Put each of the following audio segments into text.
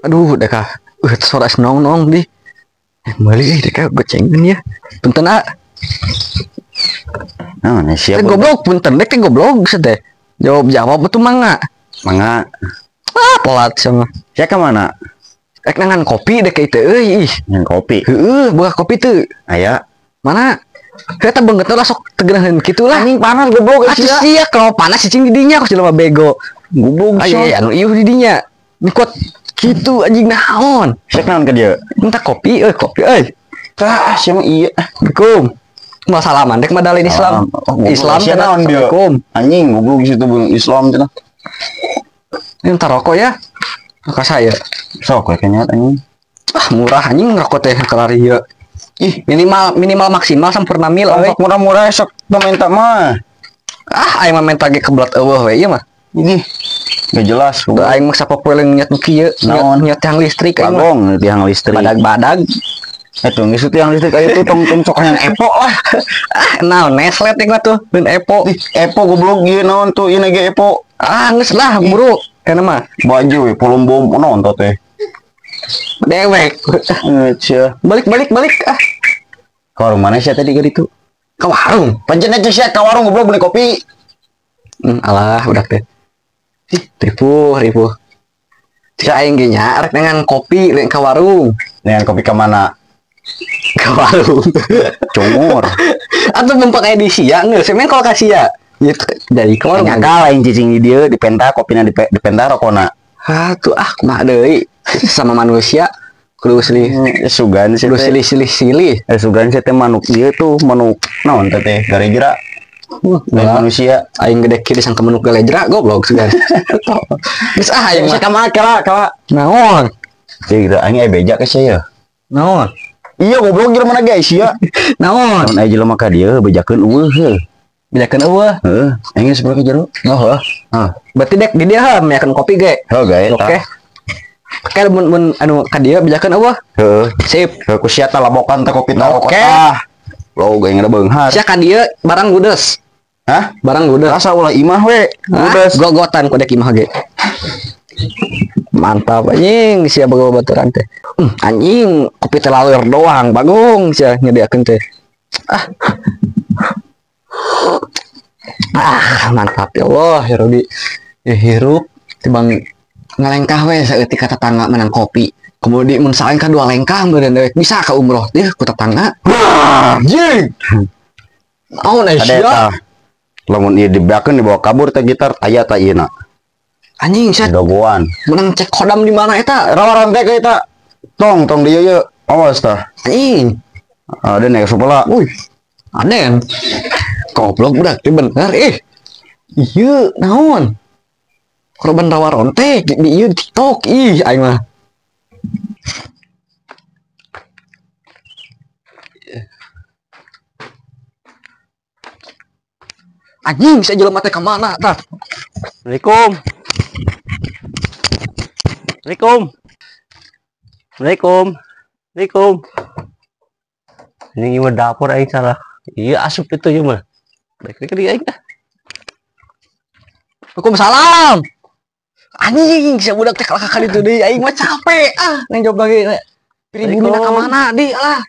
Aduh, deka. Suara senong-nong di. Meuli deka gocengkeun ya. Punten ah. Nah, siap. Teh goblok punten dek teh goblok teh. Jawab-jawab betul mangga. Mangga. Ah, telat sama. Sia ka mana? Rek nangan kopi dek itu euy ih. Ngan kopi. Heeh, buka kopi tuh. Aya. Mana? Kita banget lah sok tegenaheun kitu lah. Anjing panas goblok sia. Sia kalau panas cicing di dinya kok jelema bego. Goblok sia. Aya anu ieu di dinya. Nikot kitu anjing naon. Sek naon ka dieu? Minta kopi euy, kopi euy. Tah, sia mah ieu. Assalamualaikum. Mau salaman dek mah dalin Islam. Oh, Islam sia naon dieu? Assalamualaikum. Anjing goblok situ belum Islam cenah. Ini minta rokok ya. Maka saya. Sok we kayaknya anjing. Ah, murah anjing rokok teh kelari ieu. Ih, minimal minimal maksimal sampurna mil euy. Rokok murah-murah sok teu minta mah. Ah, aing mah minta ge kebelat eueuh we ieu mah. Ini gak jelas. Udah aing mah sapopoe leung nyet nu kieu, nyet tiang listrik aing mah. Bagong tiang listrik. Badag-badag. Tuh geus tiang listrik aya tuh tong tong sok yang epo lah. Ah, naon Nestle teh mah tuh, lain epo. Ih, epo goblok ieu naon tuh ieu ge epo. Ah, geus lah buru. Kana mah. Baju we volume bom naon teh. Dewek. Cia. Balik balik balik ah. Ka warung mana sia tadi gak itu? Ka warung. Pancen aja sia ka warung goblok beli kopi. Alah udah teh. Ih, ripuh ripuh. Cik aing ge nya rek dengan kopi lain ka warung. Dengan kopi ka mana? Ka warung. Cungur. Atuh bempak aya di sia geus, semen kalau ka sia. Gitu, jadi ka warung. Nyakal aing cicing di dieu dipenta kopina dipenta rokona. Ah tuh ah kumaha deui sama manusia kudu silih sugan sih kudu silih silih silih. Sugan sih teh manuk ieu tuh manuk naon teh teh garejra. Lain manusia aing gede kieu disangka manuk galejra goblok sugan. Geus ah aing mah ka mana kala kala naon? Cing aing aya beja ke sia. Naon? Iya goblok jelema mana guys sia. Naon? Naon aya jelema ka dieu bejakeun eueuh heuh. Bejakeun eueuh. Heeh, aing geus ka jero. Oh heuh. Hah. Berarti dek di dieu heuh miakeun kopi ge. Heuh gae. Oke. Oke mun mun anu ka dieu bejakeun eueuh. Heeh. Sip. Heuh ku sia talabokan teh kopi teh. Oke. Lo ge ngada beunghar. Sia ka dieu barang ludes. Hah? Barang ludes. Rasa ulah imah we. Ludes. Gogotan ku dek imah ge. Mantap anjing sia boga baturan teh. Anjing kopi teh laleur doang bagong sia nyediakeun teh. Ah. Ah, mantap ya Allah, ya Robi. Ya hirup tibang ngalengkah we saeutik ka tetangga menang kopi. Kemudian mun salengkah dua lengkah meureun dewek bisa ka umroh teh ku tetangga. Anjing. Naon eh sia? Lamun ieu dibeakeun dibawa kabur teh gitar aya ta ieu na. Anjing sia. Dogoan. Menang cek kodam di mana eta? Rawa rantek eta. Tong tong dieu ye. Awas tah. Anjing. Ada nek sebelah. Wih. Aden. Goblok budak teh bener ih. Ieu naon? Korban rawa rontek di ieu TikTok ih aing mah. Anjing saya jelema teh ka mana tah? Assalamualaikum. Assalamualaikum. Assalamualaikum. Assalamualaikum. Ini mah dapur aing salah. Iya asup itu ieu mah. Baik baik aing dah. Waalaikumsalam. Anjing sia budak teh kalakah ka ditu deui aing mah capek ah neng jawab lagi. Pribumi ka mana di lah.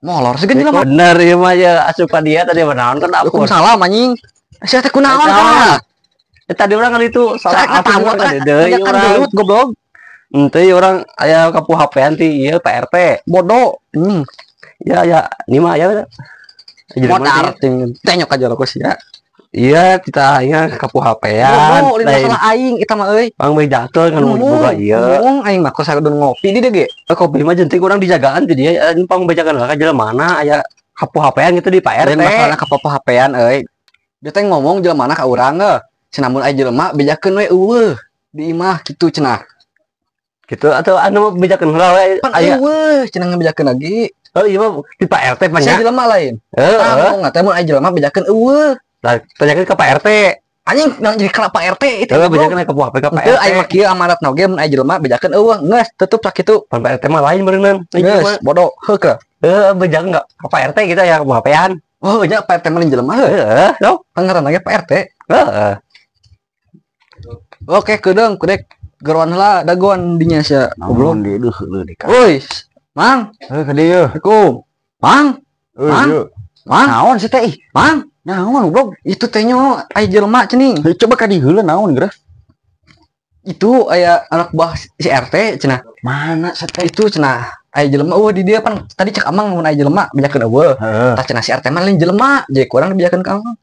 Molor segen jelema. Bener ieu mah ya asup ka dia tadi mah naon kan dapur. Waalaikumsalam anjing. Sia teh kunaon ka? Tadi orang kan itu salah apa kan deui urang. Goblok. Henteu urang aya kapu HP-an ti ieu Pak RT. Bodoh. Ya ya, ini mah aya. Modar teh nyok aja ku sia. Iya, kita aing kapu HP-an. Bodoh, lain masalah aing eta mah euy. Pang bae jatuh kan boga ieu. Ngomong aing mah kos sadon ngopi di dieu ge. Kopi mah jenting urang dijagaan ti dia pang bejakan ka jelema mana aya kapu HP-an gitu di Pak RT. Lain masalah kapu HP-an euy. Dia teh ngomong jelema mana ka urang ge. Cenah mun aya jelema bejakeun we eueuh di imah kitu cenah. Gitu atau anu bejakeun heula we aya eueuh cenah ngebejakeun lagi. Oh iya mah di Pak RT banyak. Sia jelema lain. Heeh. Ngomong teh mun aya jelema bejakeun eueuh. Lah tanyakeun ke Pak RT. Anjing nang jadi ka Pak RT itu. Heeh bejakeun ke HP ka Pak RT. Henteu aing mah kieu amanatna oge mun aya jelema bejakeun eueuh geus tutup sakitu. Pan Pak RT mah lain beureunan. Geus bodoh heuh ke. Heeh bejakeun enggak ke Pak RT gitu ya ke HP-an. Oh nya Pak RT mah lain jelema heuh. Heeh, sok. Pangaran ge Pak RT. Heeh. Oke, kedeung kudek. Geroan heula dagoan dinya sia. Goblok di deuh leuh di ka. Woi, Mang. Heuh ka dieu. Assalamualaikum. Mang. Mang. Mang. Naon sih teh? Mang. Naon goblok? Itu teh nyo aya jelema cenah. Coba ka dieu heula naon geura? Itu aya anak buah si RT cenah. Mana sih teh? Itu cenah aya jelema eueuh di dieu pan tadi cek Amang mun aya jelema bejakeun eueuh. Tah cenah si RT mah lain jelema, jadi kurang dibejakeun ka Amang.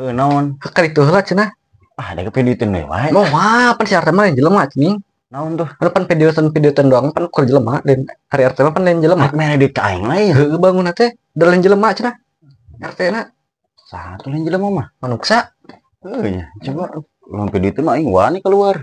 Heuh naon? Keur itu heula cenah. Ah, da kepiduiteun we wae. Moal pan si RT mah lain jelema cenah. Naon tuh? Anu pan videotan doang pan kur jelema dan hari RT mah pan lain jelema. Mere duit ka aing lain. Heueuh bangunna teh da lain jelema cenah. RT na. Saha tuh lain jelema mah? Manuksa. Heuh nya. Coba lamun duit mah aing wani keluar.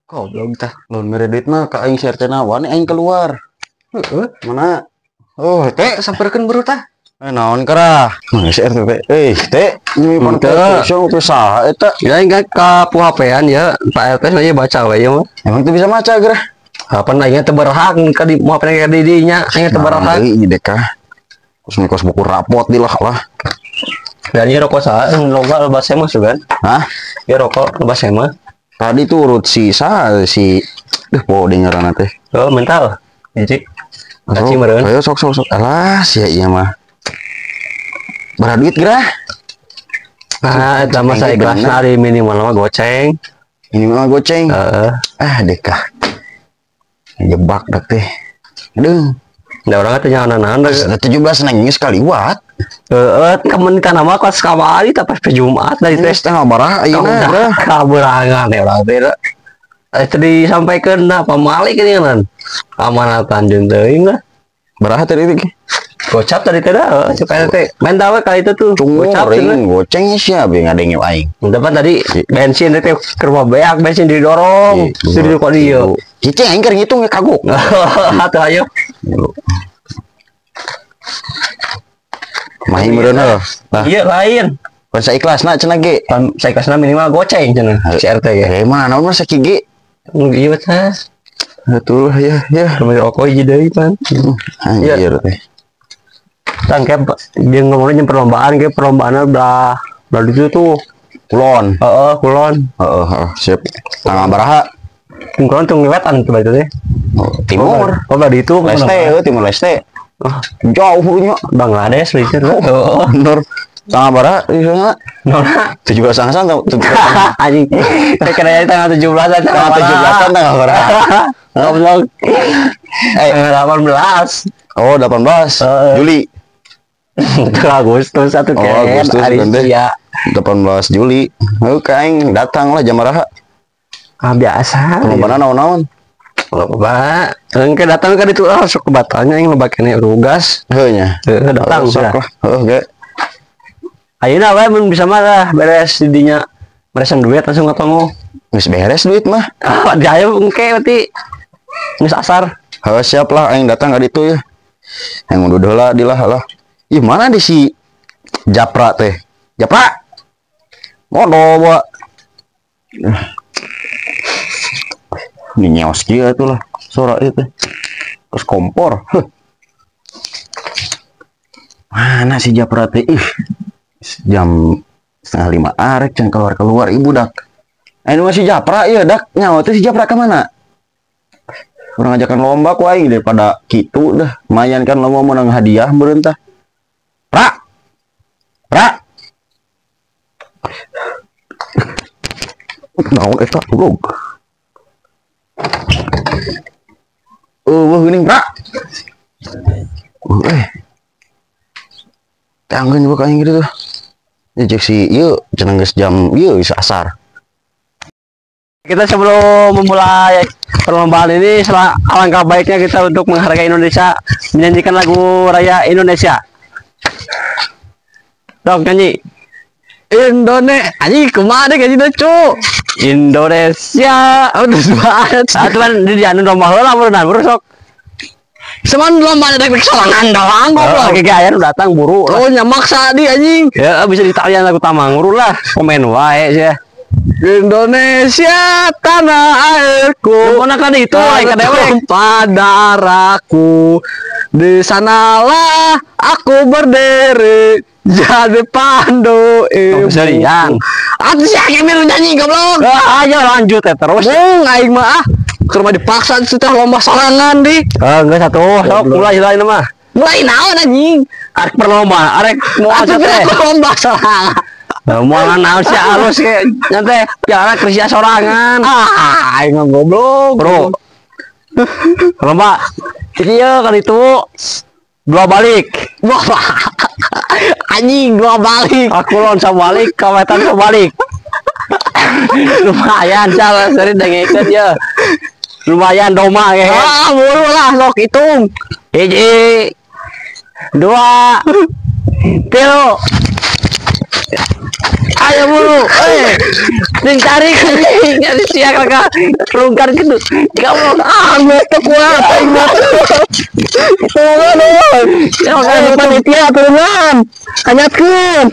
Goblok tah. Lamun mere duit mah ka aing si RT na wani aing keluar. Heeh. Mana? Oh, teh samperkeun buru tah. Naon kerah? Mana si RT teh? Eh, teh, nyimpan teh saha eta? Ya enggak ka puhapean ya, Pak RT nya baca we ieu mah. Emang teu bisa maca gerah? Apa aing teu berhak ka di mau ka di dinya, aing teu berhak. Ieu deka. Terus mikos buku rapot di lah lah. Dan ieu rokok saha? Loba loba semah sugan. Hah? Ieu rokok loba semah. Tadi turut si saha si duh poho deui ngaranna teh. Oh, mental. Hiji. Kaci meureun. Ayo sok sok sok. Alah, sia ieu mah. Berapa duit gerah? Nah, eta mah saikhlasna ari minimal mah goceng. Minimal goceng. Heeh. Ah, dekah. Jebak dak teh. Aduh. Da urang teh nyahonan da 17 nangis kaliwat. Heeh, kemen kana mah kos kamari tah pas Jumat dari teh setengah baraha ayeuna gerah. Kaberangan ya urang teh. Eta disampaikeun na pamalik geuningan. Amanatan jeung teuing lah. Baraha tadi teh? Gocap tadi teh dah, supaya teh main tawe kali itu tuh. Gocap goceng siapa ngadengin aing. Dapat tadi bensin teh ke rumah beak bensin didorong. Sudah kok dia. Cicing aing keur ngitung kagok. Atuh ayo. Mahi meureun heuh. Nah. Iya lain. Pan saikhlasna cenah ge. Pan saikhlasna minimal goceng cenah si RT ge. Eh mana naon mah sakieu ge. Ieu teh. Atuh ya ya. Rumah rokok hiji deui pan. Anjir teh. Tangkep dia ngomongnya jeung perlombaan ke perlombaanna belah belah itu tuh kulon. Heeh, kulon. Heeh, siap. Tanggal baraha? Kulon tuh ngewetan tuh itu teh. Timur. Oh, belah itu Leste, Timur Leste. Jauh nya Bangladesh leueur. Heeh, bener. Tanggal baraha ieu na? Nona 17 angsan 17. Anjing. Teh kena tanggal 17-an. Tanggal 17-an tanggal baraha? Goblok. Eh, 18. Oh, 18 Juli. Agustus satu oh, Agustus ya. 18 Juli. Oke, aing datang lah jam baraha. Ah biasa. Perlombaan naon-naon? Loba. Engke datang ka ditu ah sok batalnya aing loba keneh rugas. Heuh nya. Heuh datang sok lah. Heuh ge. Ayeuna wae mun bisa mah lah beres di dinya. Beresan duit langsung ketemu. Geus beres duit mah. Ah, di ayo engke berarti geus asar. Heuh siap lah aing datang ka ditu ya. Aing unduh heula dilah lah. Ih mana di si Japra teh? Japra. Ngodo bawa. Ini nyeos kieu atuh lah sora ieu teh. Terus kompor. Huh. Mana si Japra teh? Ih. Jam 4:30 arek can keluar-keluar ibu dak. Ini masih Japra ieu dak. Nyawa teh si Japra ka mana? Urang ajakan lomba ku aing daripada kitu dah. Lumayan kan lomba menang hadiah meureun tah. Pra. Pra. Naon eta goblok. Eueuh geuning pra. Tanggeun juga aing gitu tuh. Ya cek si ieu cenah geus jam ieu geus asar. Kita sebelum memulai perlombaan ini, alangkah baiknya kita untuk menghargai Indonesia menyanyikan lagu Raya Indonesia. Dong nyanyi. Indonesia, anjing kumaha deh kayak gitu cu. Indonesia, aduh banget. Atuh di anu lomba heula meureun buru sok. Seman lomba ada dek sorangan doang goblok. Oke, aya nu datang buru. Oh nya maksa di anjing. Ya bisa ditarian lagu Tamanguru lah, komen wae sia. Indonesia tanah airku. Mana kan itu aing ka dewek. Darahku. Di sanalah aku berdiri jadi pandu ibu. Serian. Atuh sia milu nyanyi goblok. Ah, ayo lanjut ya terus. Mung aing mah ah. Keur mah dipaksa teh lomba sorangan di. Geus atuh, sok mulai heula ieu mah. Mulai naon anjing? Arek perlomba, arek moal Atuh teh. lomba sorangan. Moal naon sia alus ke nya teh piala kerja sorangan. Ah, aing mah goblok. Bro. Lomba ieu kan itu dua balik. Wah. Anjing dua balik. Aku lon sabalik, kawetan sabalik. Lumayan salah sering dengekeun ya. Lumayan doma ge. Ah, buru lah sok hitung. 1, 2, 3. Ayo buru, ding tarik, nyari siang kakak, rungkan gitu, kamu Ah, geus teu kuat aing mah. Tulungan euy. Ya, Ayo panitia tulungan. Hanyatkeun.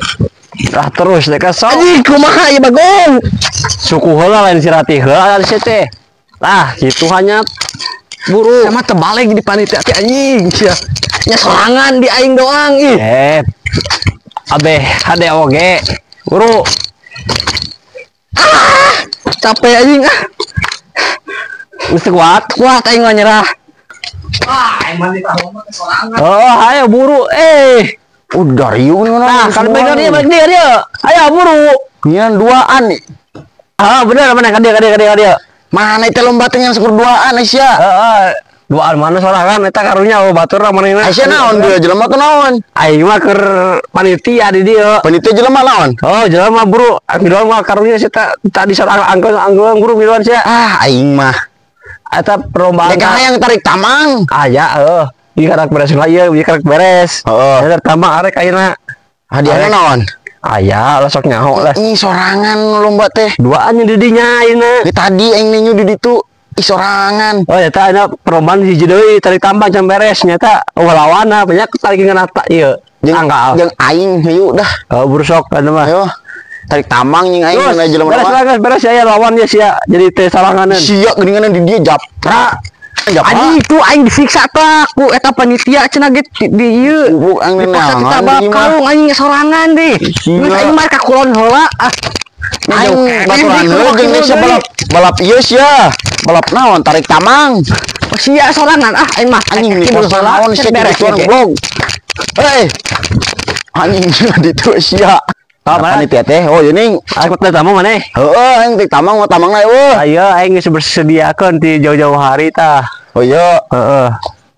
Ah terus deh sok. Anjing kumaha ieu Bagong? Suku heula lain si Ratih heula si teh. Lah, kitu hanya buru. Sama terbalik di panitia teh anjing sia. Nya sorangan di aing doang ih. Abe hade oge. Buru. Capek anjing ah. Mesti kuat. Kuat aing mah nyerah. Wah, emang di mah sorangan. Oh, ayo buru. Udah riung nih mana? Nah, kalau balik dia, dia. Ayo buru. Nyian duaan nih. Ah, bener mana ka dia. Mana itu lomba teh yang syukur duaan Aisyah? Heeh. Duaan mana sorangan eta karunya oh batur manehna. Aisyah naon dia jelema tuh naon? Aing mah keur panitia di dieu. Panitia jelema naon? Oh, jelema buru. Miluan mah karunya sia tadi sorang angkeun buru miluan sia. Ah, aing mah. Eta perlombaan. Dek hayang tarik tamang. Aya heuh. Ieu karak beres lah ieu, ieu karak beres. Heeh. Eta tambah arek ayeuna. Hadiahna naon? Aya lah sok nyaho lah. Ih, sorangan lomba teh. Duaan di dinya ayeuna. Di tadi aing ninyu di ditu. Ih, sorangan. Oh, eta ayeuna perlombaan hiji deui tarik tambang can beres nyata. Oh, lawanna banyak tarik ngeunah ieu. Jeung Tanggal. jeung aing hayu dah. Oh, buru sok eta mah. Ayo. Tarik tamang jeung aing mana jelema beres lah, beres ya lawan ya sia. Jadi teh saranganeun. Sia geuningan di dieu japra. Japra. Anjing itu aing disiksa tah ku eta panitia cenah ge di ieu. Bubuk aing Dipaksa neangan kita di kalung aing sorangan deh. Geus aing mah ka kulon heula. Ah. Aing baturan heula jeung sia balap balap ieu sia. Balap naon tarik tamang. Oh, sia sorangan ah aing mah anjing di pos naon sia beres goblok. Hei. Anjing ditu sia. Panitia teh, oh ini aku teh tamang maneh. Heeh, aing teh tamang mah tamangna eueuh. Ayo aing geus bersediakeun ti jauh-jauh hari tah. Oh iya. Heeh.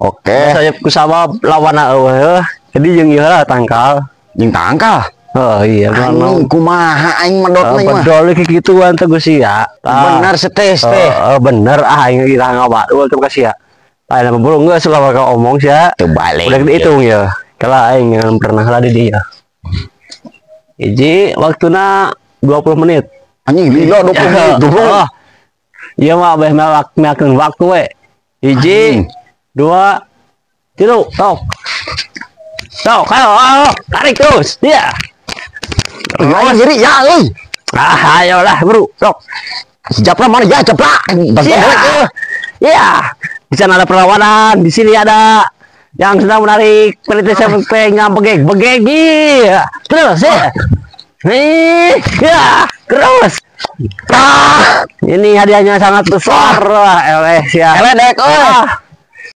Oke. Saya kusabab lawanna eueuh. Jadi jeung ieu lah tangkal. Jeung tangkal. Oh iya, anjing kumaha aing medotna mah. Bedol ki kituan teh geus sia. Bener setes teh. Heeh, bener ah aing ira ngawadul teh ka sia. Aing mah buru geus lah ka omong sia. Teu balik. Udah dihitung ya. Kala aing yang pernah lah di dia. Hiji waktuna 20 menit. Anjing lila 20 menit. Oh. Iya mah abeh melak-melakeun waktu we. 1, 2, 3, tok. Tok, ayo, ayo, tarik terus. Iya. Ayo diri ya euy. Ah, ayolah, bro. Tok. Japra mana ya, japra. Iya. Iya. Di sana ada perlawanan, di sini ada yang sedang menarik peneliti sampai ngambegek begeg. Iya. Terus ya. Nih, ya, terus. Ah, ini hadiahnya sangat besar lah, LS ya. Eledek, oh.